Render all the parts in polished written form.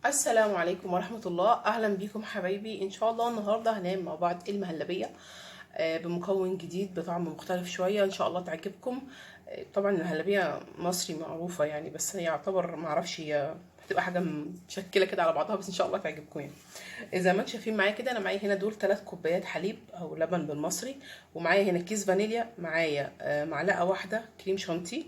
السلام عليكم ورحمة الله. أهلا بيكم حبايبي. إن شاء الله النهاردة هنعمل مع بعض المهلبية بمكون جديد بطعم مختلف شوية، إن شاء الله تعجبكم. طبعا المهلبية مصري معروفة يعني، بس هي يعتبر معرفش هي هتبقى حاجة مشكلة كده على بعضها، بس إن شاء الله تعجبكم يعني. زي ما انتم شايفين معايا كده، أنا معايا هنا دول 3 كوبايات حليب أو لبن بالمصري، ومعايا هنا كيس فانيليا، معايا معلقة واحدة كريم شانتيه،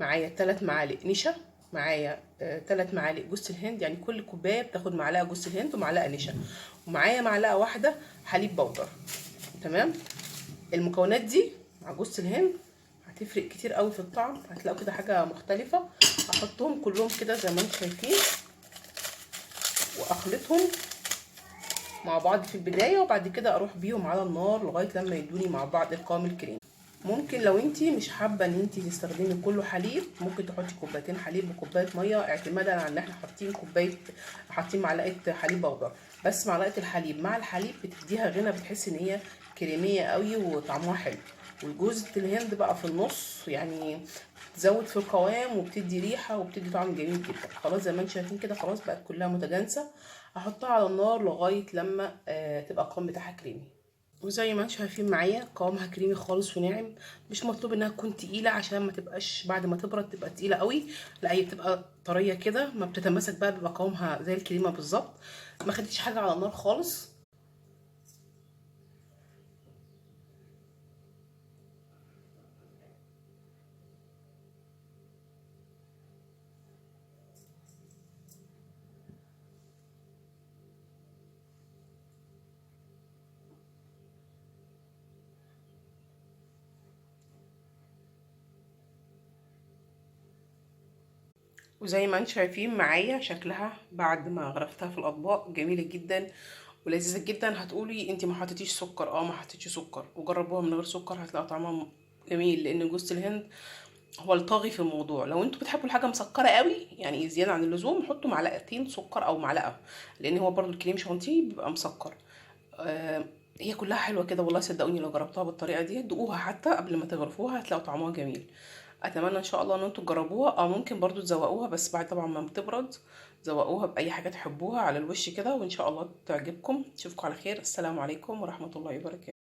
معايا 3 معالق نشا، معايا 3 معالق جوز الهند، يعني كل كوباية بتاخد معلقه جوز الهند ومعلقة نشا، ومعايا معلقه واحدة حليب بودر. تمام. المكونات دي مع جوز الهند هتفرق كتير قوي في الطعم، هتلاقوا كده حاجة مختلفة. هحطهم كلهم كده زي ما انتم شايفين واخلطهم مع بعض في البداية، وبعد كده اروح بيهم على النار لغاية لما يدوني مع بعض القوام الكريمي. ممكن لو انتي مش حابة ان انتي تستخدمي كله حليب، ممكن تحطي كوبايتين حليب وكوبايه مية، اعتمادا على ان احنا حاطين معلقه حليب بودر، بس معلقه الحليب مع الحليب بتديها غنى، بتحس ان هي كريميه قوي وطعمها حلو. والجوز الهند بقى في النص يعني تزود في القوام وبتدي ريحه وبتدي طعم جميل جدا. خلاص زي ما انتم شايفين كده، خلاص بقت كلها متجانسة. هحطها على النار لغاية لما تبقى القوام بتاعها كريمي. وزي ما انتم شايفين معايا قوامها كريمي خالص وناعم، مش مطلوب انها تكون تقيلة عشان ما تبقاش بعد ما تبرد تبقى تقيلة قوي، لا هي بتبقى طرية كده ما بتتماسك بقى، بيبقى قوامها زي الكريمة بالظبط. ما خدتش حاجة على النار خالص. وزي ما انتم شايفين معايا شكلها بعد ما غرفتها في الاطباق جميلة جدا ولذيذه جدا. هتقولي انت ما حطيتيش سكر، ما حطيتش سكر، وجربوها من غير سكر هتلاقوا طعمها جميل، لان جوز الهند هو الطاغي في الموضوع. لو انتوا بتحبوا الحاجة مسكره قوي يعني زيادة عن اللزوم، حطوا معلقتين سكر او معلقه، لان هو برضو الكريم شانتيه بيبقى مسكر. هي كلها حلوة كده والله، صدقوني لو جربتوها بالطريقة دي، دوقوها حتى قبل ما تغرفوها هتلاقوا طعمها جميل. اتمنى ان شاء الله ان انتوا تجربوها، او ممكن برضو تزوقوها بس بعد طبعا ما بتبرد، زوقوها باي حاجة تحبوها على الوش كده، وان شاء الله تعجبكم. اشوفكم على خير. السلام عليكم ورحمة الله وبركاته.